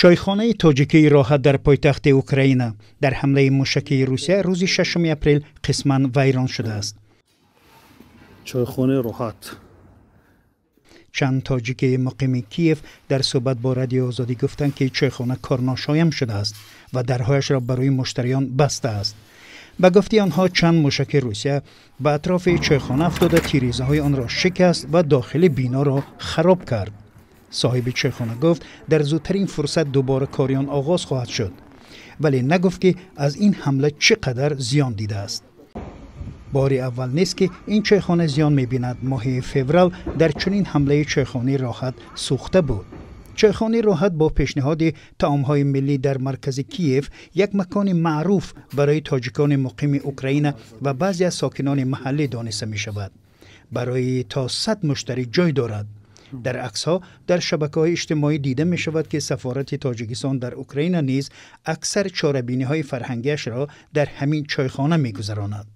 Чойхонаи тоҷикии «Роҳат» дар пойтахти Украина дар ҳамлаи мушакии Русия рӯзи 6 апрел қисман вайрон шудааст. Чойхонаи «Роҳат». Чанд тоҷики муқими Киев дар суҳбат бо Радиои Озодӣ гуфтанд, ки чойхона корношоям шудааст ва дарҳояшро барои муштариён бастааст. Ба гуфтаи онҳо, чанд мушаки Русия ба атрофи чойхона афтода, тирезаҳои онро шикаст ва дохили биноро хароб кард. Соҳиби чойхона гуфт, дар зудтарин фурсат дубора кори он оғоз хоҳад шуд, вале нагуфт, ки аз ин ҳамла чӣ қадар зиён дидааст. Бори аввал нест, ки ин чойхона зиён мебинад. Моҳи феврал дар чунин ҳамлаи чойхонаи «Роҳат» сӯхта буд. Чойхонаи «Роҳат» бо пешниҳоди таомҳои миллӣ дар маркази Киев як макони маъруф барои тоҷикони муқими Украина ва баъзе аз сокинони маҳаллӣ дониста мешавад. Барои то 100 муштарӣ ҷой дорад. Дар аксҳо дар шабакаҳои иҷтимоӣ дида мешавад, ки сафорати Тоҷикистон дар Украина низ аксар чорабиниҳои фарҳангиашро дар ҳамин чойхона мегузаронад.